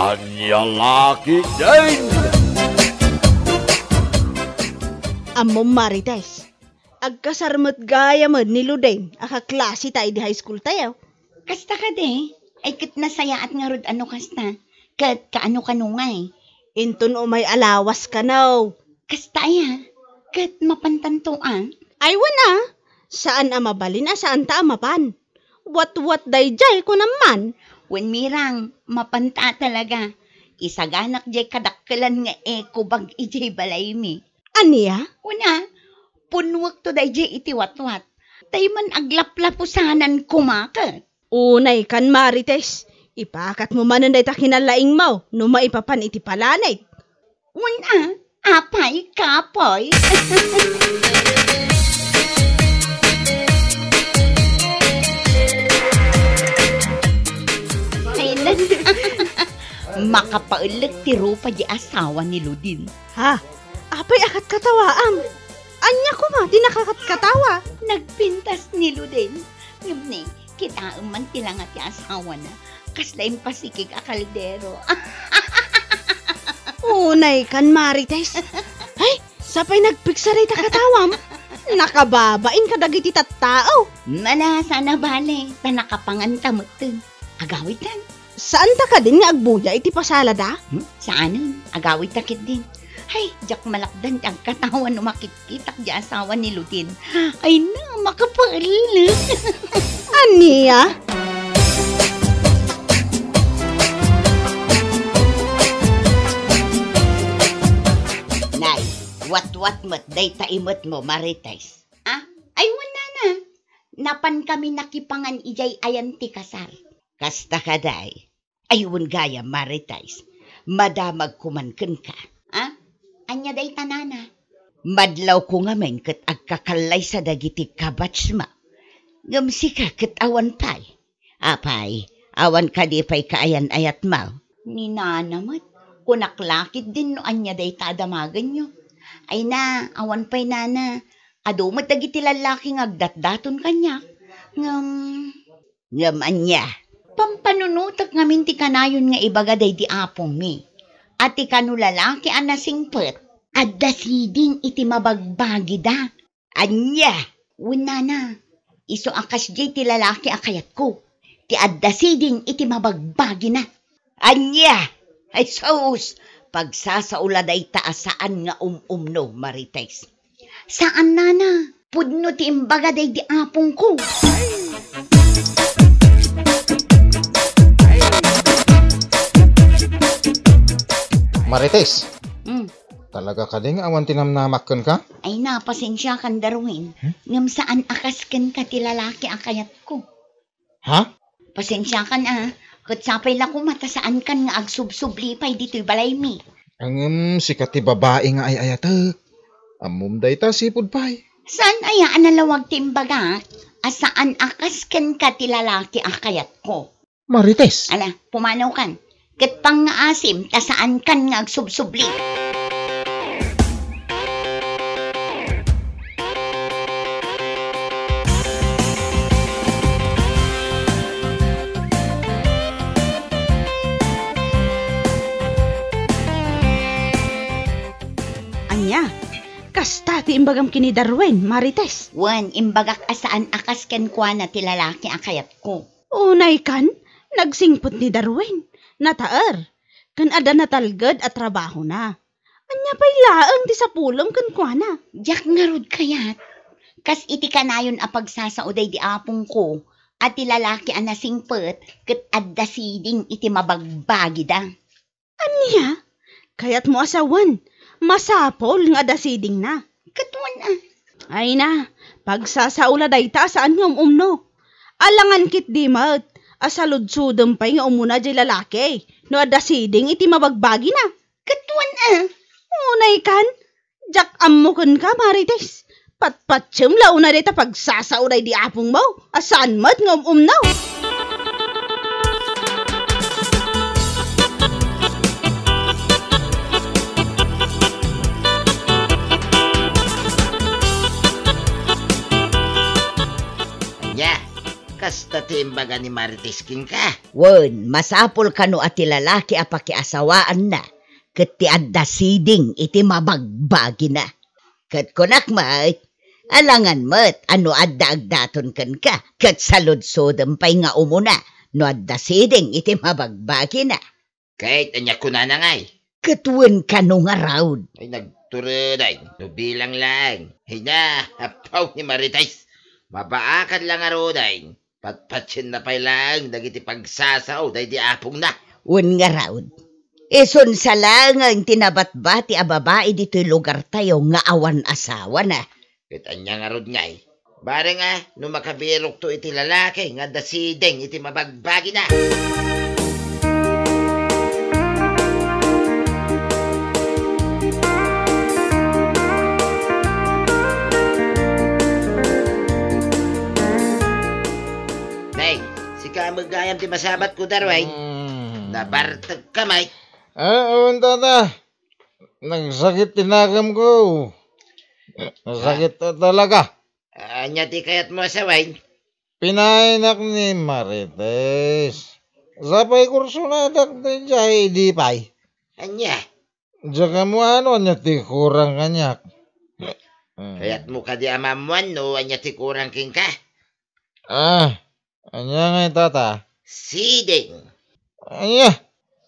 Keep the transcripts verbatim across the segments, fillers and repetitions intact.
Ania la ketdin? Ammom, Marites, agkasar met gayamen ni Loden a kaklase ta idi high school tayo. Kasta kadi, ay ket nasayaat ngarud a no kasta, ket kaano-kano ngay. Inton umay a lawas kano. Kasta aya, ket mapantanto a. Ay wen a, saan a mabalin a saan ta a mapan. Watwat daydiay kunam man. Wen, Mirang, mapanta talaga. Isaganak diay kadakkelan nga eco bag idiay balaymi. Ania? Kuna, punnuekto daydiay iti watwat. Tay man aglaplapusanan koma ket. Unay kan Marites, ipakatmo manen dayta kinalaingmo no maipapan iti palanit. Wen a, apay, kapoy. Ay, na-, makapaellek ti rupa di asawa ni Loden. Ha? Apay a katkatawaam? Ania koma ti nakakatkatawa? Nagpintas ni Loden. Ngem ni, kitaem man ti langa ti asawana. Kasla impasikig a kaldero. Unay kan Marites. Ay, sapay nagpiksa dayta katawam. Nakababain kadagiti tattao. Ala, saan a bale, ta nakapanganta metten. Agawitan. Saan ta kadin nga agbuya iti pasalada? Hmm? Saanen, agawidta ketdin. Ay, diak malakdan ti agkatawa no makitkitak di asawa ni Loden. Ay na, makapaellek. Ania? Nay, watwat met dayta imetmo, Marites. Ah, ay, wen, nana. Napankami nakipangan idiay ayan ti kasar. Kasta kadi. Ay, wen gayam, Marites, madamagko man kenka. Ah? Ania dayta, nana? Madlawko ngamin ket agkakallaysa dagiti kabatchmo. Ngem sika ket awan pay. Apay, awan kadi pay kaayan-ayatmo? Ni nana met, kunak la ketdin no ania dayta a damagenyo. Ay na, awan pay, nana. Adu met dagiti lallaki nga agdatdaton kaniak. Ngem, Ngem ania? Pampanunotek ngamin ti kanayon nga ibaga daydi apongmi a ti kano lalaki a nasingpet, adda siding iti mabagbagida. Ania? Wen, nana, isu a kasdiay ti lalaki a kayatko, ti adda siding iti mabagbagina. Ania? Ay sus! Pagsasao la dayta a saan nga um-umno, Marites. Saan, nana. Pudno ti imbaga daydi apongko. Marites, Hmm. talaga kadi nga awan ti namnamak kenka? Ay na, pasensiakan, Darwin. Hmm? Ngem saan a kas kenka ti lalaki a kayatko. Ha? Pasensiakan a, ket sapay la koma ta saankan nga agsubsubli pay ditoy balaymi. Ngem sika ti babai nga ay-ayatek. Ammom dayta, sipud pay. Saan aya a nalawag ti imbagak a saan a kas kenka ti lalaki a kayatko? Marites. Ala, pumanawkan. Ket pangngaasim ta saankan nga agsubsubli. Ania? Kasta ti imbagam ken ni Darwin, Marites? Wen, imbagak a saan a kas kenkuana ti lalaki a kayatko. Unay kan, nagsingpet ni Darwin, nataer, ken adda natalged a trabahona. Ania pay laeng ti sapulem kenkuana? Diak ngarud kayat. Kas iti kanayon a pagsasao daydi apongko a ti lalaki a nasingpet ket adda siding iti mabagbagida. Ania? Kayatmo a sawen, masapul nga adda sidingna. Ket wen a. Ay na, pagsasao la dayta a saan nga um-umno. Alangan ketdi met a saludsodem pay nga umuna diay lalaki no adda siding iti mabagbagina. Ket wen a. Unay kan, diak ammo kenka, Marites. Patpatiem la unay dayta pagsasao daydi apongmo a saan met nga um-umno. Ania, kasta ti imbaga ni Marites kenka. Wen, masapul kano a ti lalaki a pakiasawaanna ket ti adda siding iti mabagbagina. Ket kunak met, alangan met a no adda agdaton kenka, ket saludsodem pay nga umuna no adda siding iti mabagbagina. Ket ania kunana ngay? Ket wen kano ngarud. Ay, nagturedeng, no bilang laeng. Ay na, apaw ni Marites. Mabaakan la ngaruden. Patpatienna pay laeng dagiti pagsasao daydi apongna. Wen ngarud, isunsa laengen ti nabatbati a babai ditoy lugartayo nga awan asawana. Ket ania ngarud ngay? Bareng a, no makabirokto iti lalaki nga adda siding iti mabagbagina. Nay, sika met gayam ti masabatko, Darwin. Mm. Nabartekka met. Ah, awan, tata. Nagsakit ti nagamko. Nagsakit ta-, talaga. Ania ti kayatmo a sawen? Pinaaynak ni Marites. Sapay kursonadak daydiay, idi pay. Ania? Diak ammo no ania ti kurang kaniak. Mm. Kayatmo kadi a maammuan no ania ti kurang kenka? Ah, ania ngay, tata? Siding. Ania?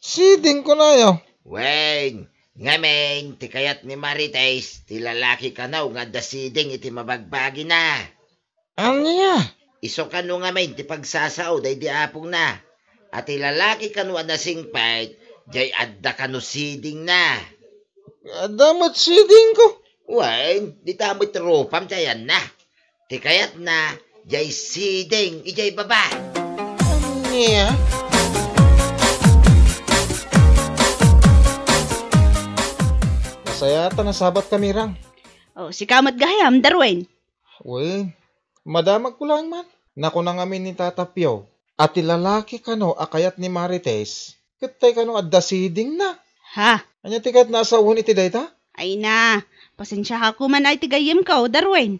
Siding kunayo? Wen, ngamin, ti kayat ni Marites, ti lalaki kano nga adda siding iti mabagbagina. Ania? Isu kano ngamin ti pagsasao daydi apongna. A ti lalaki kano a nasingpet, jay adda kano sidingna. Adda met sidingko. Wen, dita met rupam ti ayanna. Ti kayatna, jay siding, ijay baba. Ania? Nasayaat ta nasabatka, Mirang. Oh, sika met gayam, Darwin. Wen, madamagko laeng man. Nakuna ngamin ni Tata Pio, a ti lalaki kano a kayat ni Marites, ket tay kano adda sidingna. Ha? Ania ti kayatna a sawen iti dayta? Ay na, pasensiaka koma iti gayyemko, Darwin.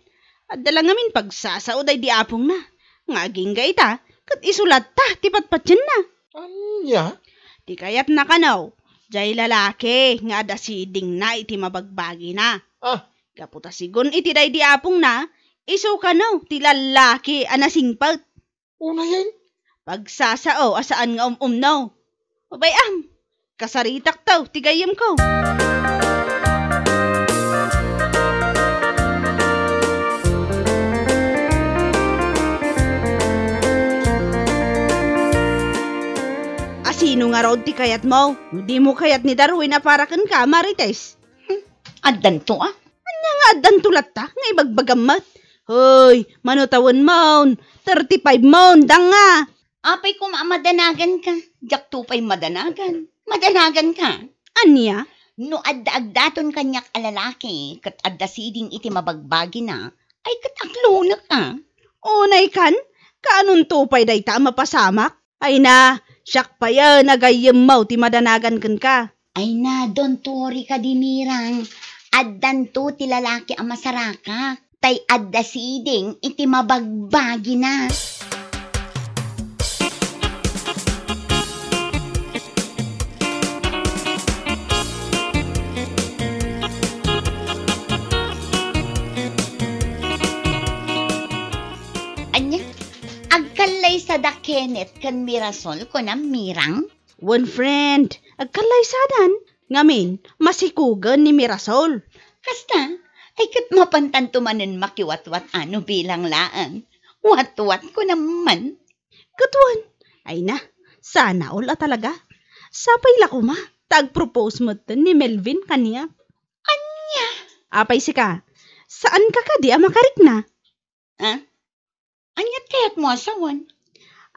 Adda la ngamin pagsasao daydi apongna. Nga agingga ita, ket isu latta ti patpatienna. Ania? Ti kayatna kano, jay lalaki nga adda sidingna iti mabagbagina. Ah. Gapu ta sigun iti daydi apongna, isu kano ti lallaki a nasingpet. Unayen? Pagsasao a saan nga um-umno. Abay, am, kasaritakto ti gayyemko. A sino ngarud ti kayatmo? No dimo kayat ni Darwin a para kenka, Marites. Hmm, addanto, a? Ania nga addanto latta nga ibagbagam met? Hoy, mano tawenmon? Thirty-five mon, danga. Apay koma a madanaganka? Diakto pay madanagan. Madanaganka? Ania? No adda agdaton kaniak a lalaki ket adda siding iti mabagbagina, ay ket akloneka. Unay kan? Kaanonto pay dayta a mapasamak? Ay na, siak payen a gayyemmo ti madanagan kenka. Ay na, don't worry kadi, Mirang. Addanto ti lalaki a masarakak, tay adda siding iti mabagbagina. Ania? Agkallaysada Kenneth ken Mirasol, kunam, Mirang? Wen, friend, agkallaysadan. Ngamin, masikugen ni Mirasol. Kasta, ay ket mapantanto manen makiwatwat a no bilang laeng. Watwat ko naman. Ket wen, ay na, sana all a talaga. Sapay la koma, ta agpropose metten ni Melvin kaniak. Ania? Apay sika, saanka kadi a makarikna? Ah? Ania ti kayatmo a sawen?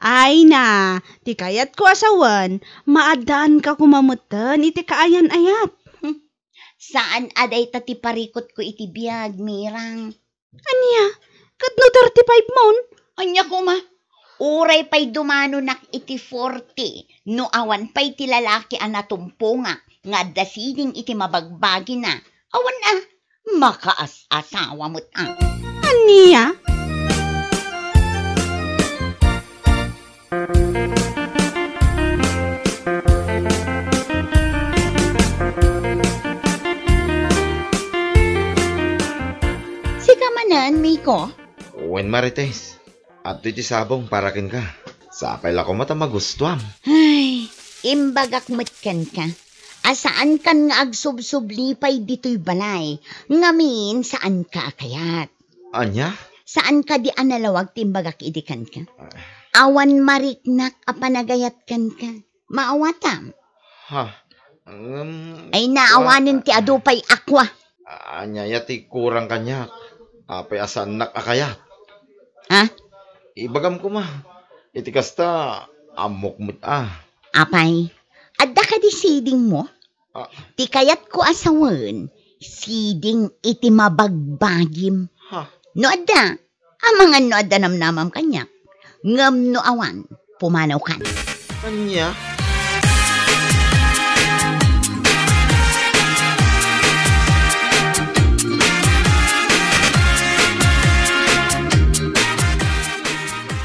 Ay na, ti kayatko a sawen, maaddaanka koma metten iti kaayan-ayat. Hmm. Saan a dayta ti parikutko iti biag, Mirang. Ania? Ket no thirty-five mon? Ania koma? Uray pay dumanonak iti forty, no awan pay ti lalaki a natumpongak nga adda siding iti mabagbagina. Awan a, makaas-asawa met a. Ania? ko? Wen, Marites. Adtoy ti sabong para kenka. Sapay la koma ta magustuam. Ay, imbagak met kenka a saankan nga agsubsubli pay ditoy balay, ngamin saanka a kayat. Ania? Saan kadi a nalawag ti imbagak idi kenka? Ah. Awan mariknak a panagayat kenka. Maawatam? Ha? Ngem, Ay, naawanen ti adu pay a kua. Ania aya ti kurang kaniak? Apay a saannak a kayat? Ha? Ibagam koma. Iti kasta, ammok met a. Apay, adda kadi sidingmo? Ah. Ti kayatko a sawen, siding iti mabagbagim. Ha? No adda, amangan no adda namnamam kaniak. Ngem no awan, pumanawkan. Ania?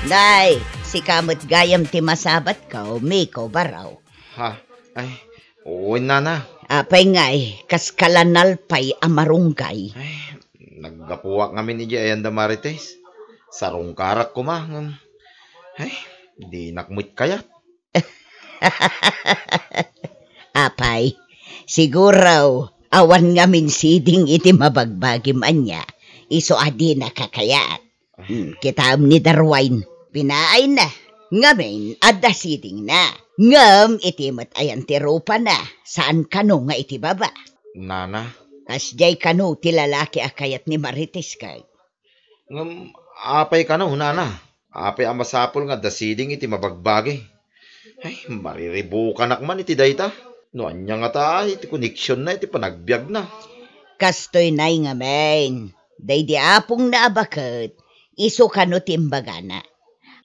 Nay, sika met gayam ti masabatko, Miko Barao. Ha? Ay, wen, nana. Apay ngay, kaska la nalpay a marunggay? Ay, naggapuak ngamin idiay ayan da Marites. Sarungkarak koma, ngem, ay, dinak met kayat. Apay, siguro, awan ngamin siding iti mabagbagim ania, isu a dinaka kayat. Hmm, kitaem ni Darwin, pinaayna. Ngamin, adda sidingna. Ngem iti met ayan ti rupana, saan kano nga iti baba. Nana. Kasdiay kano ti lalaki a kayat ni Marites kay. Ngem apay kano, nana? Apay a masapul nga adda siding iti mabagbagi? Ay, mariribukanak man iti dayta. No ania ngata iti koneksionna iti panagbiagna? Kastoy nay ngamin, daydi apongna a baket, isu kano ti imbagana.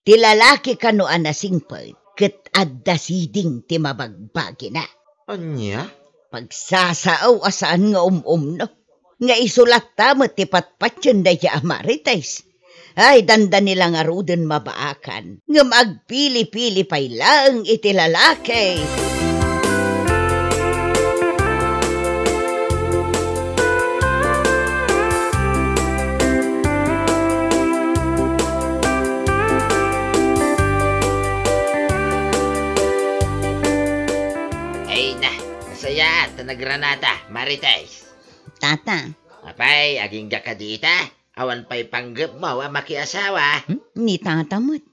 Ti lalaki kano a nasingpet, ket adda siding ti mabagbagina. Ania? Pagsasao a saan nga um-umno. Nga isu latta met ti patpatien dayta a Marites. Ay, dandani la ngaruden mabaakan, ngem agpili-pili pay laeng iti lalaki. Ay na, nasayaat ta nagranata, Marites. Tata. Apay, agingga kadi ita? Awan pay panggepmo a makiasawa? Hmm? Ni tata met.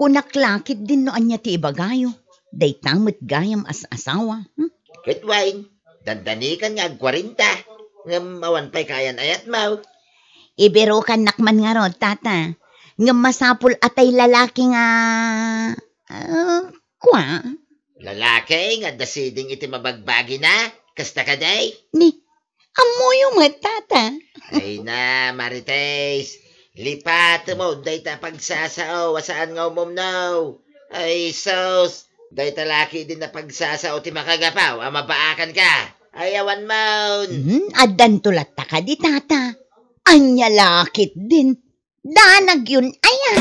Kunak la ketdin no ania ti ibagayo. Dayta met gayam as-asawa. Hmm? Ket wen, dandanikan nga agkuarenta. Ngem awan pay kaayan-ayatmo. Ibirukannak man ngarud, tata. Ngem masapul a tay lalaki nga, ah, kua? Lalaki nga adda siding iti mabagbagina? Kasta kadi? Ni, Ammoyo met, tata. Ay na, Marites. Lipatem dayta pagsasao a saan nga umumno. Ay, sus. Dayta la ketdin a pagsasao ti makagapu a mabaakanka. Ay, awan man. Hmm, addanto latta kadi, tata. Ania la ketdin? Danagyon aya?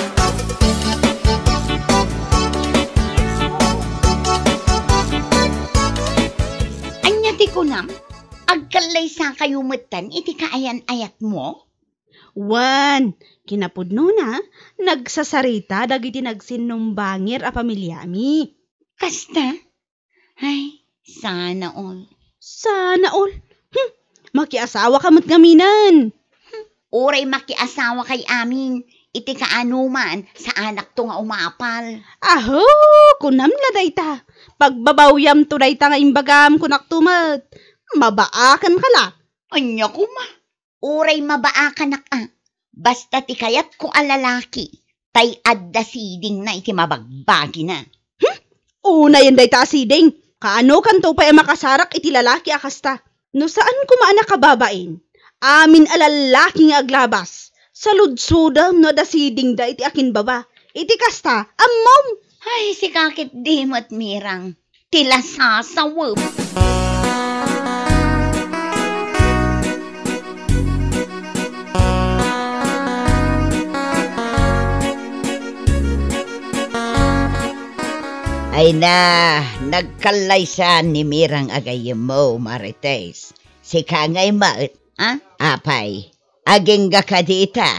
Ania ti kunam? Agkallaysakayo metten iti kaayan-ayatmo? Wen, kinapudnona, nagsasarita dagiti nagsinnumbangir a pamiliami. Kasta? Ay, sana all. Sana all? Hmm, makiasawaka met ngaminen. Hmm, uray makiasawakay amin, iti kaanoman, saanakto nga umapal. Aho, kunam la dayta. Pagbabawyamto dayta nga imbagam, kunakto met. Mabaakanka la. Ania koma? Uray mabaakanak a, basta ti kayatko a lalaki, tay adda sidingna iti mabagbagina. Hmm? Unayen dayta a siding. Kaanokanto pay a makasarak iti lalaki a kasta? No saan koma a nakababain, amin a lalaki nga aglabas, saludsodem no adda sidingda iti akinbaba. Iti kasta, ammom? Ay, sika ketdi met, Mirang. Ti lasasawem. Ay na, nagkallaysan ni Mirang a gayyemmo, Marites. Sika ngay met, a? Apay, agingga kadi ita?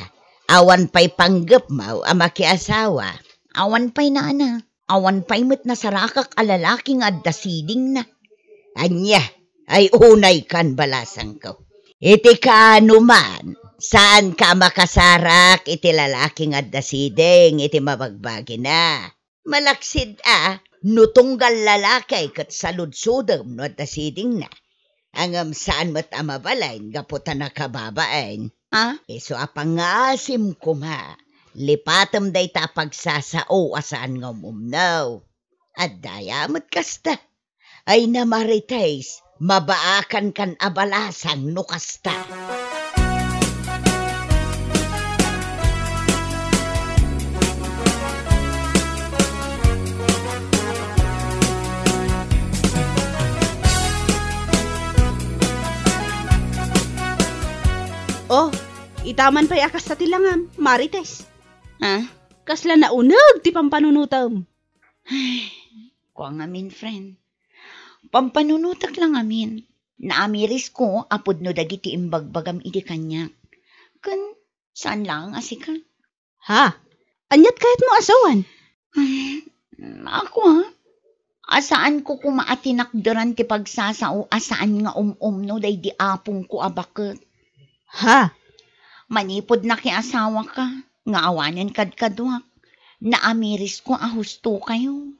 Awan pay panggepmaw a makiasawa. Awan pay nana. Awan pay met nasarakak a lalaki nga adda sidingna. Ania, ay unay kan balasangko. Iti kaano man, saan ka a makasarak iti lalaki nga adda siding iti mabagbagina. Malaksid a, no tunggal lalaki ket saludsodem no adda sidingna. Ngem saan met a mabalin gapu ta nakababain. A, isu a pangngaasim koma, lipatem dayta a pagsasao a saan nga um-umno. Adda aya met kasta. Ay na Marites, mabaakan kan a balasang no kasta. Oh, itaman pay a kasta ti langam, Marites. Ha? Kasla nauneg ti pampanunotem. Ay, kua ngamin, friend. Pampanunotek la ngamin. Naamirisko a pudno dagiti imbagbagam idi kaniak. Ken saan laeng a sika. Ha? Aniat kayatmo a sawen? Ako, a? A saanko koma a tinakderan ti pagsasao a saan nga um-umno daydi apongko a baket. Ha? Manipud nakiasawaka nga awanen kadkaduak, naamirisko a hustokayo.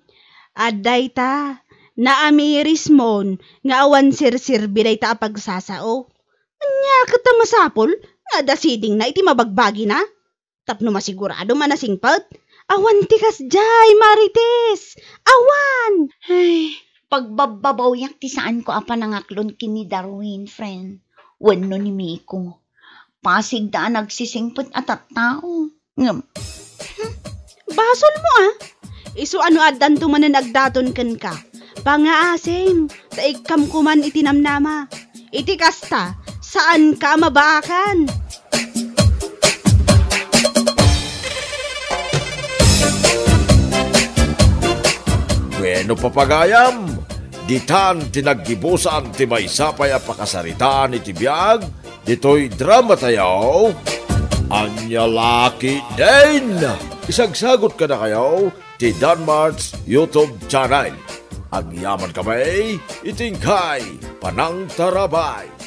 Adda ita, naamirismon nga awan serserbi dayta a pagsasao. Ania ket a masapul nga adda sidingna iti mabagbagina? Tapno masigurado a nasingpet, awan ti kasdiay, Marites! Awan! Ay, pagbabbabawiak ti saanko a panangaklon ken ni Darwin, friend, wenno ni Miko. Pasigda a nagsisingpet a tattao. Ngem, hmm, basolmo, a? Isu a no addanto manen agdaton kenka, pangngaasim, ta ikkamko man iti namnama. Iti kasta, saanka a mabaakan. Bueno, papagayam, ditan ti naggibusan ti maysa pay a pakasaritaan iti biag ditoy dramatayo, Ania La Ketdin. Isagsagut kadakayo ti Danmart's YouTube channel. Agyaman kami iti inkay panangtarabay.